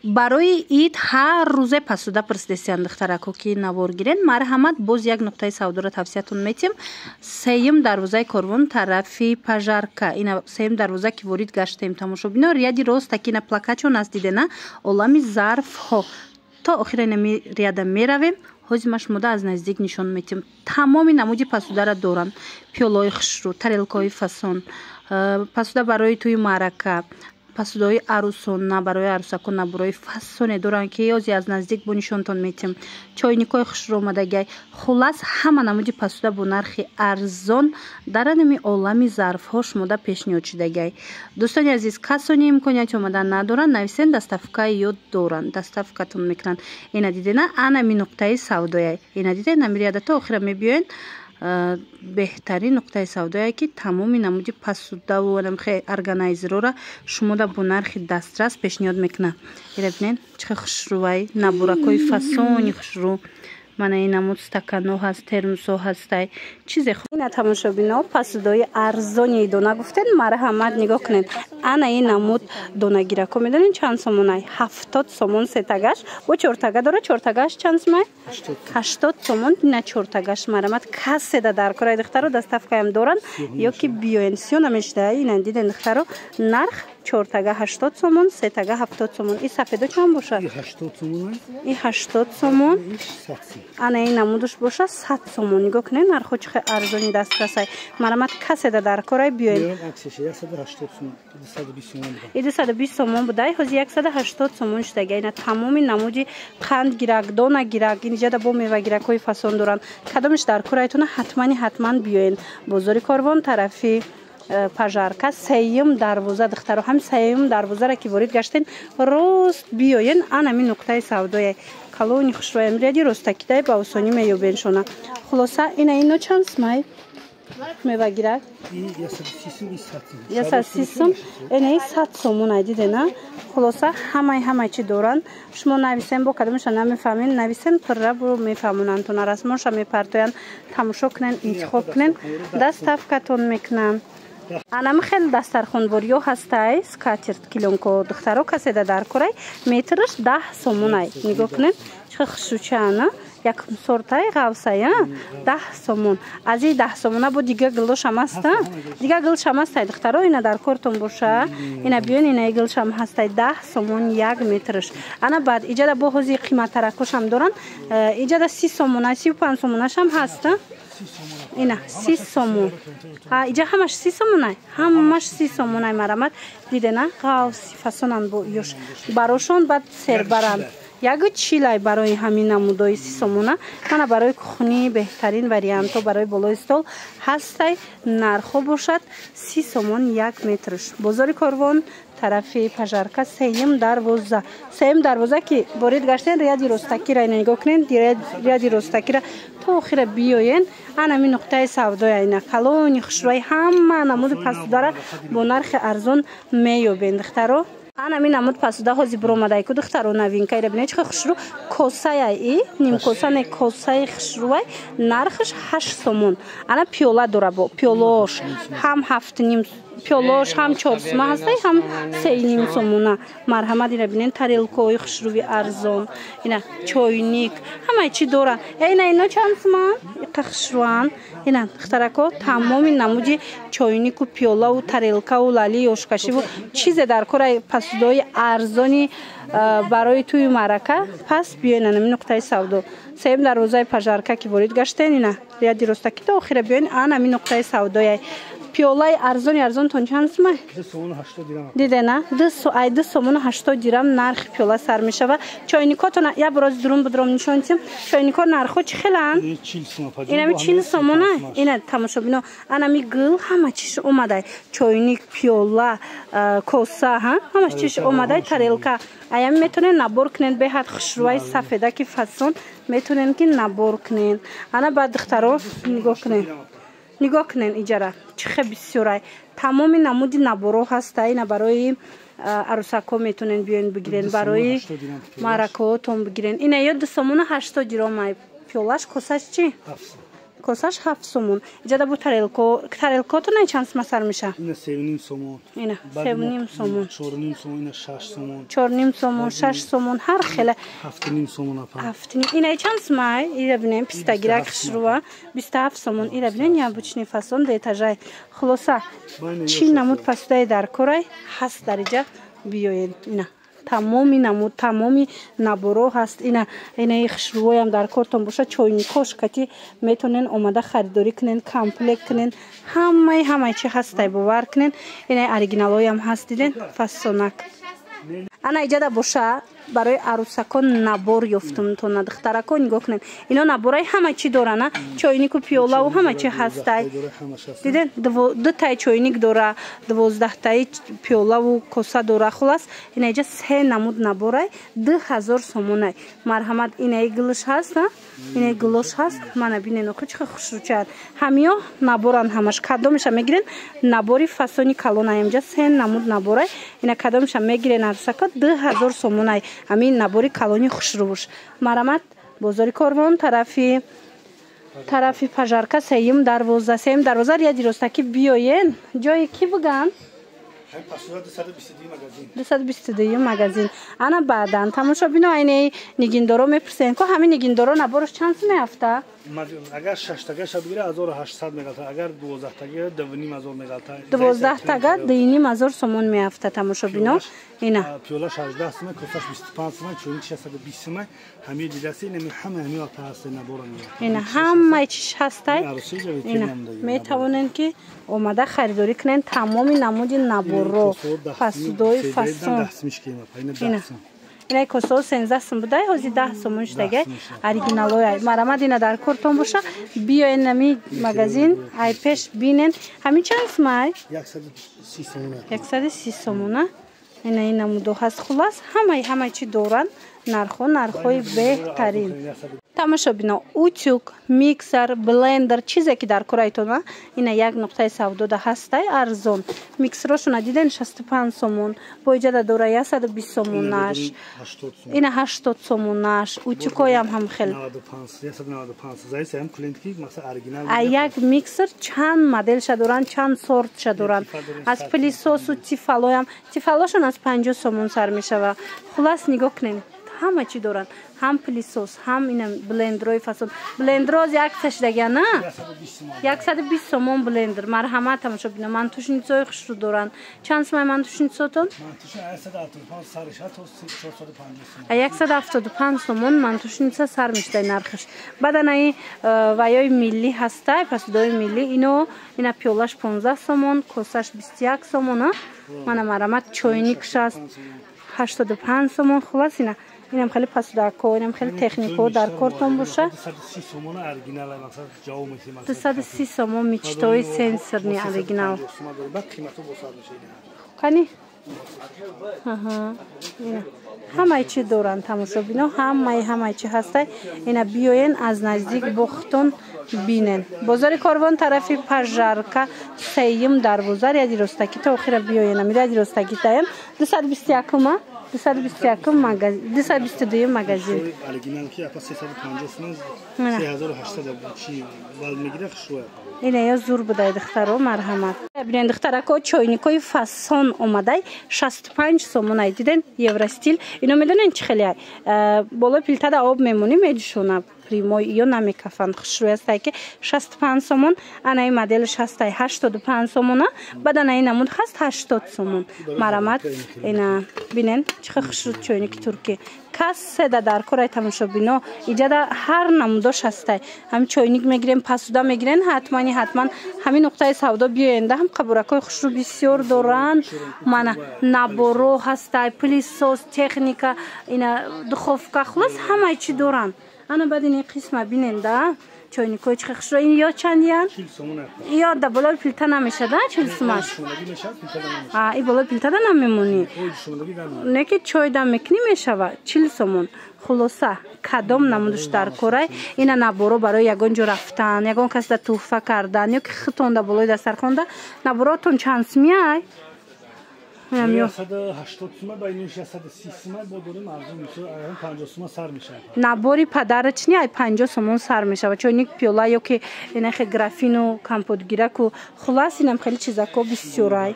Барои ид ҳар рӯзе посуда пурсидесиян, духтарако, ки навор гирен. Марҳамат, боз як нуқтаи савдоро тавсиятон метиҳем. Сеюм дарвозаи Корвон, тарафи Пожарка. Ина, сеюм дарвоза ки ворид гаштем, тамошобино, ряди ростаки ина плакатчон аст, дидена, «Олами зарфҳо». То охира инами ряда меравем. Ҳозир ма шумода аз наздик нишон метиҳем. Тамоми намуди посудара доранд: пиёлои хушрӯ, тарелкаҳои фасон, посуда барои тӯи маърака, посудаҳои арӯсона, барои арӯсако наборои фасоне доранд, ки ози аз наздик бо нишонтон метиҳем. Чойникҳои хушрӯ омадагиай. Хуллас, ҳама намуди посуда бо нархи арзон дар анами Олами зарфҳо шумода пешниҳод шудагиай. Дӯстони азиз, касоне имконияти омадан надоранд, нависен, доставка ёд доранд, доставкатон мекунанд. Ина дидена, анами нуқтаи савдояй. Ина диден, ами ряда то охира мебиёен. Беҳтарин нуқтаи савдое, ки тамоми намуди посудаву органайзерора шумода бо нархи дастрас пешниҳод мекунад. Ира бинен, чӣ хел хушрӯвай, наборакҳои фасони хушрӯ. Мана ин намуд стаканҳо ҳаст, термусҳо ҳастай, чизе. Ина, тамошобино, посудаҳои арзони дона гуфтен, марҳамат, нигоҳ кунед. Ана ин намуд донагирако медонед чанд сомонай? 70 сомон сетагаш. Бо чортага дора, чортагаш чанд сомай? 80 сомон. Ина чортагаш. Марҳамат, каседа дар кораи, духтаро, доставкаям доранд ё ки биёен. Сиё намешда. Ина диден, духтаро, нарх чортага 80 сомон, сетага 70 сомон. И сафедо чанд бошад? И 80 сомон. Ана ин намудуш боша 100 сомон. Нигоҳ кунед, нархҳо чӣ хел арзони дастрасай. Марҳамат, каседа дар корай, биёен. И 220 сомон будай, ҳозир 180 сомон шудага. Ина тамоми намуди қандгирак, донагирак, инҷада бо мевагиракҳои фасон доранд. Кадомиш дар корайтона, ҳатмани ҳатман биёен. Бозори Корвон, тарафи Пожарка, сеюм дарвоза. Духтаро, ҳам сеюм дарвозаро ки ворид гаштен, рост биёен, анами нуқтаи савдое калони хушроям, ряди ростакидай, ба осонӣ меёбеншона. Хулоса, ина ино чанд сумай мевагирак? 130 сум, инаи 100 сомон ай, дидена. Хулоса, ҳамаи ҳамаи чӣ доранд. Шумо нависен, бо кадомаша намефаҳмен, нависен, пурра бо мефаҳмонанд, расмоша мепартоянд. Тамошо кунен, интихоб кунен, доставкатон мекунанд. Анами хеле дастархонвориё ҳастай, скатерть, клеёнко. Духтаро, каседа дар корай, метраш 10 сомонай. Нигоҳ кунед, чӣ хушрӯчаана, як сортай ғавсая, 10 сомон. Аз и 10 сомона бо дига гилошам аста, дига гилшам астай. Духтаро, ина дар кортон боша, ина биён, ина гилшам ҳастай, 10 сомон як метраш. Ана баъд иҷада бо ҳози қиматтаракошам доранд. Иҷада 30 сомона, 35 сомонашам ҳаста. Ина 30 сомон, иҷа ҳамаш 30 сомонай, ҳамаш 30 сомонай. Марамат, дидена, ғавси фасонанд бо ёш барошон, баъд сербаранд. Ягу чилай барои ҳамин намудои 30 сомона. Мана барои кухни беҳтарин вариантҳо барои болои стол ҳастай. Нархҳо бошад 30 сомон як метрш. Бозори Корвон, тарафи Пожарка, сеюм дарвоза. Сеюм дарвоза ки ворид гаштен, ряди ростакира ина нигоҳ кунед, ряди ростакира то охира биёен, анами нуқтаи савдоя. Ина калони хушрӯи, ҳама намуди посудара бо нархи арзон меёбен, духтаро. Анами намуд посуда ҳозир биромадай ку, духтаро, новинка. Ира бинед, чӣ хушрӯ косая, и нимкоса не, косаи хушрӯвай, нархаш 8 сомон. Ана пиёла дора, бо пиёлош ҳам ҳафтним, пиёлош ҳам 4 сума ҳастай, ҳам 3,5 сомона. Марҳамат, ина бинед, тарелкаҳои хушрӯви арзон, ина чойник, ҳамаи чӣ доранд. Ина ино чанд суман? Иқа хушрӯанд. Ина, духтарако, тамоми намуди чойнику, пиёлаву, тарелкаву, лали ошкашиву, чизе дар кораи, посудаҳои арзони барои тӯю маърака, пас биёен анами нуқтаи савдо. Сеюм дарвозаи Пожарка ки ворид гаштен, ина ряди ростаки то охира биёен, анами нуқтаи савдояй. Пиёлаи арзони арзонтон чанд сумай? Дидена, ай 2 сомону 80 дирам нархи пиёла сар мешава. Чойникотона як борози дурун будром нишон дисем. Чойнико нархҳо чӣ хеланд? Инами 40 сомона. Ина, тамошобино, анами гул ҳама чиш омадай: чойник, пиёла, коса, ҳамаш чиш омадай, тарелка. Аями метавонед набор кунед, беҳад хушрӯваи сафедаки фасон, метавонед ки набор кунед. Ана баъд, духтаро, нигоҳ кунед, нигоҳ кунед, иҷара чӣ хел бисёрай, тамоми намуди наборҳо ҳаста. Ина барои арӯсакҳо метавонед биёен бигирен, барои маъракаҳотон бигирен. Ина ё 2 сомону 80 диром ай пиёлаш. Косаш чӣ? Косаш 7 сомон. Иҷада бу тарелко, тарелкотон чанд сума сар меша? Ина 3.5 сомон. Ина 3.5 сомон. 4.5 сомон, ина 6 сомон. 4.5 сомон, 6 сомон, ҳар хела. 7.5 сомон апа. 7.5. Ина чанд сума? Ира бинем, пистагирак хушрува 27 сомон. Ира бинем, необычный фасон, ду этажай. Хулоса, чӣ намуд посудаи дар корай ҳаст дар иҷа, биёед. Ина тамоми намуд, тамоми наборо ҳаст. Ина инаи хушрӯоям дар кортон боша, чойникош кати метонен омада харидорӣ кунен, комплект кунен. Ҳамаи чи ҳастай, бовар кунен. Инаи оригиналоям ҳаст, диден, фасонак. Ана иҷада боша барои арӯсакон набор ёфтум тона, духтарако, нигоҳ кунед. Ино набораи ҳама чӣ дорана, чойнику пиёлаву ҳама чӣ ҳастай, диден, дутай чойник дора, 12таи пиёлаву коса дора. Хулас, ина иҷа се намуд наборай, 2000 сомонай. Марҳамат, инаи гулш ҳаст, инаи гулош ҳаст. Мана бинен, охи чӣ хушрӯчаанд ҳамиё наборан. Ҳамаш кадомеша мегирен, набори фасони калонай. Инҷа се намуд наборай, ина кадомеша мегирен, арӯсако, 2000 сомонай ҳамин набори калони хушрӯш. Марамат, бозори Корвон, тарафи Пожарка, сеюм дарвоза, сеюм дарвоза, ряди ростакӣ биёен. Ҷое ки буган? 222 магазин. Ана баъдан, тамошобино, айнаи нигиндоро мепурсен ко, ҳамин нигиндоро наборош чанд сум меафта? Агар шаштагаша бигира, 1800 меғалта, агар 12тага, 2500 меғалта. 12тага 2500 сомон меафта, тамошобино. Ина пиёла 16 сум, косаш 25 сум, чойник 620 сум. Ҳамаи дидаси, ина ҳама ҳамио ҳаст набора. Ина ҳамаи чиш ҳастай. Ина метавонен ки омада харидорӣ кунен тамоми намуди наборро, посудои фасон. Ина инай косао 13 сум будай, ҳозир 10 сомон шудагай, оригиналояй. Марамад, ина дар кортон боша, биёен нами магазин, ай пеш бинен. Ҳамин чанд сумай? 130 сомона. Ина ин намудо ҳаст. Хулас, ҳамаи чӣ доранд, нархҳо нархҳои беҳтарин. Тамошобино, утюг, миксер, блендер, чизе ки дар корайтона, ина як нуқтаи савдода ҳастай, арзон. Миксерошона диден, 65 сомон, бо иҷада дора 120 сомонаш, ина 80 сомонаш. Утюгҳоям ҳам хел. А як миксер чанд моделша доранд, чанд сортша доранд, аз пылесосу Тефалоям, Тефалошон аз 50 сомон сар мешава. Хулас, нигоҳ кунем, ҳама чӣ доранд, ҳам пылесос, ҳам ина блендерҳои фасон. Блендерҳо акция шудагия на, 120 сомон блендер. Марҳамат, тамошобино, мантушницаҳои хушрӯ доранд. Чанд сумай мантушницаотон? 175 сомон мантушница сар мешудай нархаш. Баъд анаи ваёи миллӣ ҳастай, посудои миллӣ. Ино ина пиёлаш 15 сомон, косаш 21 сомон. Мана, марҳамат, чойникш аст 85 сомон. Хулас, ина инам хеле посудако, инам хеле технико дар кортон боша, 230 сомон мечтои сенсорный оригинал. Кани ҳамаи чӣ доранд, тамошобино, ҳамаи чӣ ҳастай. Ина биёен, аз наздик бохтон бинен. Бозори Корвон, тарафи Пожарка, сеюм дарвоза, ряди ростакӣ то охира биёен. Ами ряди ростакӣ таем, 221-ма, 221 магазин, 222 магазин. Оригинал ки апа 350 сомон, 3800 чи вал мегира, хушрӯя. Ина ё зур будай, духтаро, марҳамат. Бинен, духтарако, чойникои фасон омадай, 65 сомонай, диден, Евростил. Ино медонен чӣ хеле, болои плитада об мемонӣ, меҷӯшона прямой, ё намекафанд. Хушрӯй ҳастай ки 65 сомон. Анаи моделш ҳастай 85 сомона, баъд анаи намуд ҳаст 80 сомон. Марамат, ина бинен чӣ хел хушрӯ чойники туркӣ. Каседа дар корай, тамошобино, иҷада ҳар намудош ҳастай. Ҳамин чойник мегирем, посуда мегирен, ҳатмани ҳатман ҳамин нуқтаи савдо биёенда. Ҳам қабуракҳои хушрӯ бисёр доранд. Мана наборо ҳастай, пылесос, техника, ина духовка, хулас, ҳамаи чӣ доранд. Ана баъд ин қисма биненда, чойникҳои чӣ хушрӯ. Ин ё чандиян? Ё да болои плита намешада, 40 сумаш? И болои плитада намемонӣ, не ки чой дам мекунӣ, мешава, 40 сомон. Хулоса, кадом намудуш дар корай, ина наборо барои ягон ҷо рафтан, ягон кас да туҳфа кардан ё ки хитонда болои дастархонда. Наборотон чанд сумияй? Инам 180 сума ба ин 630 сума бо дорем арзон мешавад, 50 сума сар мешавад. Набори подарочный ай 50 сомон сар мешавад. Чойник пиёла ё ки инахе графину компотгираку хулас инам хеле чизако бисёрай.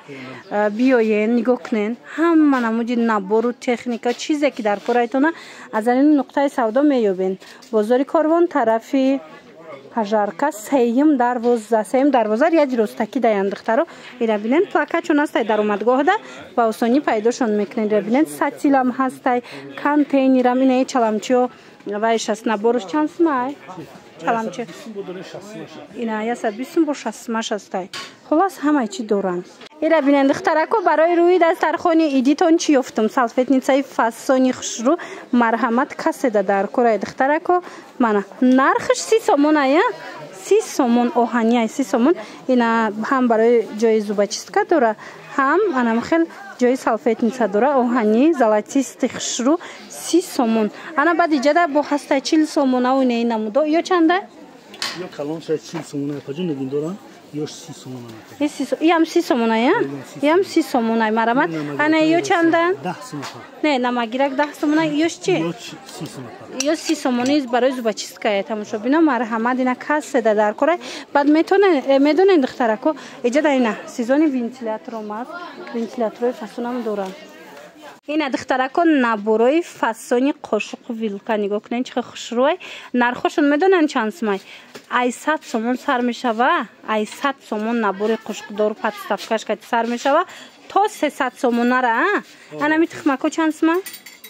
Биёен нигоҳ кунен. Ҳама намуди набору техника чизе ки дар корайтона аз ин нуқтаи савдо меёбен. Бозори Корвон тарафи Пожарка сеюм дарвоза, сеюм дарвоза ряди ростаки даян духтаро. Ира бинен плакачон ҳастай даромадгоҳда ба осонӣ пайдошон мекунед. Ира бинен сатилам ҳастай, контейнерам инаи чаламчиё вайш аст. Наборуш чанд сумай? Чаламчи. Ина 120 сум бо 60 сумаш ҳастай. Хулас ҳамаи чӣ доранд. Ира бинен духтарако барои рӯи дастархони идитон чӣ ёфтум? Салфетницаи фасони хушрӯ марҳамат каседа дар корай духтарако. Мана нархш 30 сомон ая? 30 сомон оҳани ай 30 сомон. Ина ҳам барои ҷои зубочистка дора, ҳам анам хел ҷои салфетница дора оҳани золотистый хушрӯ 30 сомон. Ана баъд иҷада бо ҳастай 40 сомонау инаи намудо. Ё чанда? Ё калон шай 40 сомона паҷо нигин дорам. Ё 30 сомона. Иам 30 сомона я? Иам 30 сомона марамат. Ана ё чанда? 10 сомона. Не, намагирак 10 сомона ёш чи? Ё 30 сомона. Ё 30 сомони барои зубочистка я тамошобино марҳамат ина касседа дар корай. Баъд медонен духтарако, иҷада ина сезони вентилятор омад. Вентиляторои фасонам дорам. Ина духтарако наборои фасони қошуқу вилка нигоҳ кунед чӣ хушрӯй. Нархошон медонанд чанд сумай? Ай 100 сомон сар мешава, ай 100 сомон набори қошуқдору подставкаш кати сар мешава то 300 сомонара. Ана ми тухмако чанд сумай?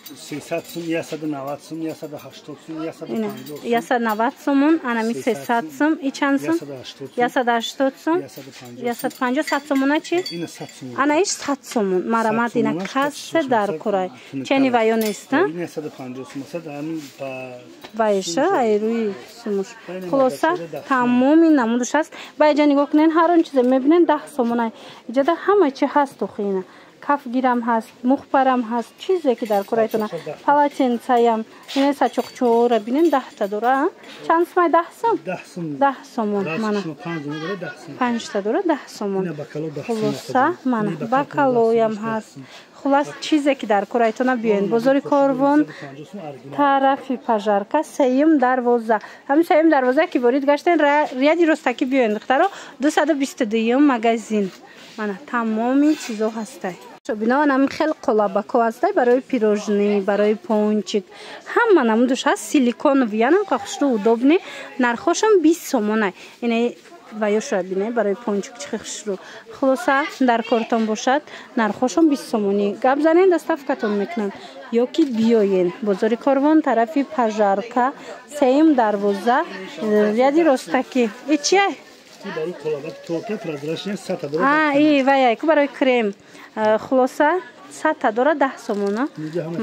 300 сум, 190 сум, 180 сум, 150 сум. 190 сомон, ана ми 300 сум, и чанд сум? 180 сум, 150, 100 сомона чи? Ина 100 сум. Ана иш 100 сомон. Марамат ина кассе дар курай. Чени ваё нест, а? Ина 150 сум, 100 ҳамин ба вайша, ай рӯи сумуш. Хулоса тамоми намудаш аст. Ба иҷа нигоҳ кунед, ҳар он чизе мебинед 10 сомона. Иҷада ҳама чи ҳаст охина. Кафгирам ҳаст, мухбарам ҳаст, чизе ки дар корайтона. Полотенцаям, ина сачоқчора бинем 10 та дора. Чанд сумай? 10 сум? 10 сум. 10 сомон. Мана. 5 та дора 10 сомон. Хулоса, мана бакалоям ҳаст. Хулас чизе ки дар корайтона биёен. Бозори Корвон тарафи Пожарка сеюм дарвоза. Ҳамин сеюм дарвоза ки ворид гаштен ряди ростаки биёен духтаро 222 магазин. Мана тамоми чизо ҳастай. Бино анам хел қолабако ҳастай барои пирожни, барои пончик. Ҳама намудаш ҳаст силиконовый, янам ка хушрӯ удобный. Нархошам 20 сомонай. Ина ваёшро бине барои пончик чӣ хушрӯ. Хулоса дар кортон бошад нархошам 20 сомонӣ. Гап занен доставкатон мекунам. Ё ки биёен. Бозори Корвон тарафи Пожарка, сеюм дарвоза, ряди ростаки. И чия? И вай ку барои крем. Хулоса 100 та дора 10 сомона.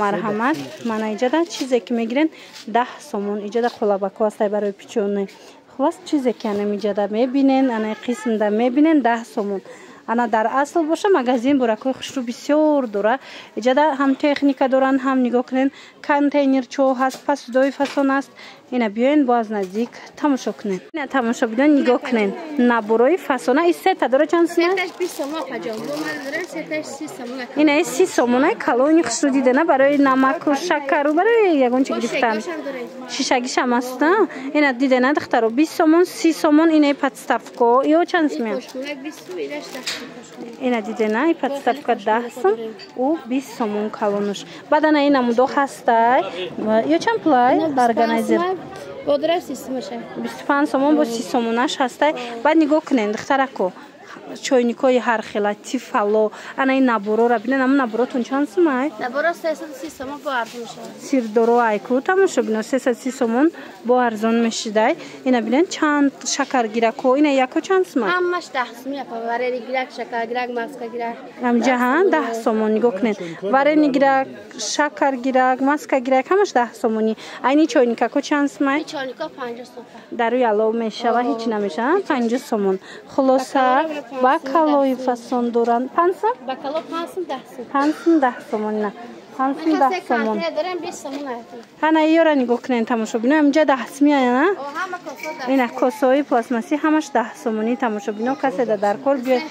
Марҳамат. Мана иҷада чизе ки мегирен 10 сомон. Иҷада қолабако ҳастай барои пичоне. Хулос чизе ки анам иҷада мебинен, ана қисмда мебинен 10 сомон. Ана дар асл боша магазин буракои хушрӯ бисёр дора. Иҷада ҳам техника доранд, ҳам нигоҳ кунен контейнерчо ҳаст, пасудои фасон аст. Ина биёен бо аз наздик тамошо кунен. Ина тамошо бидон нигоҳ кунен. Наборои фасона и сета дора чанд сум? Ина и 30 сомона калони хушрӯ дидена барои намаку шакару барои ягон чи гирифтан. Шишагишам аст. Ина дидена духтаро 20 сомон, 30 сомон ина подставко. Ё чанд сум? Ина дидена и подставка 10 сум, у 20 сомон калонуш. Баъд ана ина мудо ҳастай. Ё чанд пулай органайзер? 25 сомон бо 30 сомонаш ҳастай. Баъд нигоҳ кунед духтарако. Чойникои ҳар хела тифало ана ин наборора бинед. Ама наборотон чанд сумай? Наборо 330 сомон бо арзон мешавад. Сирдоро айку тамошо бино 330 сомон бо арзон мешидай. Ина бинед чанд шакаргирако. Ина яко чанд сумай? Ҳамаш 10 сум япа. Варенигирак, шакаргирак, маскагирак. Ҳамҷа 10 сомон нигоҳ кунед. Варенигирак, шакаргирак, маскагирак ҳамаш 10 сомонӣ. Айни чойникако чанд сумай? Чойнико 50 сом. Дар рӯи алов мешава, ҳеҷ намешава. 50 сомон. Хулоса бакалои фасон доранд. 5 сум? Бакало 5 сум 10 сум. 5 сум 10 сомон ина. 5 сум 10 сомон. Ана ёра нигоҳ кунед тамошобино. Ҳамҷа 10 сум ана? Ина косаҳои пластмассӣ ҳамаш 10 сомонӣ тамошобино. Касе да дар кор биёд.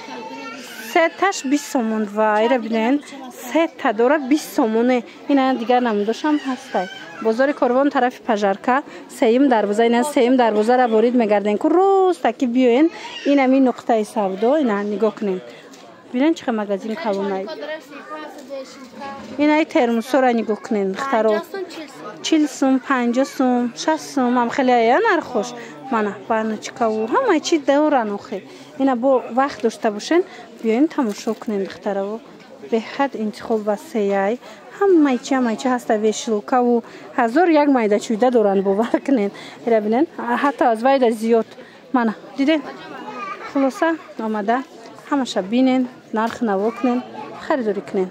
Сеташ 20 сомон. Ва ира бинен, сета дора 20 сомоне. Ина дигар намудошам ҳастай. Бозори Корвон, тарафи Пожарка, сеюм дарвоза. Ина сеюм дарвозара ворид мегарден ку, ростаки биёен, инами нуқтаи савдо. Ина нигоҳ кунен, бинен чӣ магазин калонай. Инаи термусора нигоҳ кунен, духтаро, 40 сум, 50 сум, 60 сум ам хеле ая нархош. Мана баночкаву ҳамаи чи доран охе. Ина бо вақт дошта бошен, биёен, тамошо кунен, духтараво. Беҳад интихоб васеяй, ҳамаи чи, ҳамаи чи ҳаста. Вешилкаву ҳазор як майдачӯйда доранд, бовар кунен. Ира бинен, ҳатто аз вайда зиёд. Мана диден. Хулоса, омада ҳамаша бинен, нарх наво кунен, харидорӣ кунен.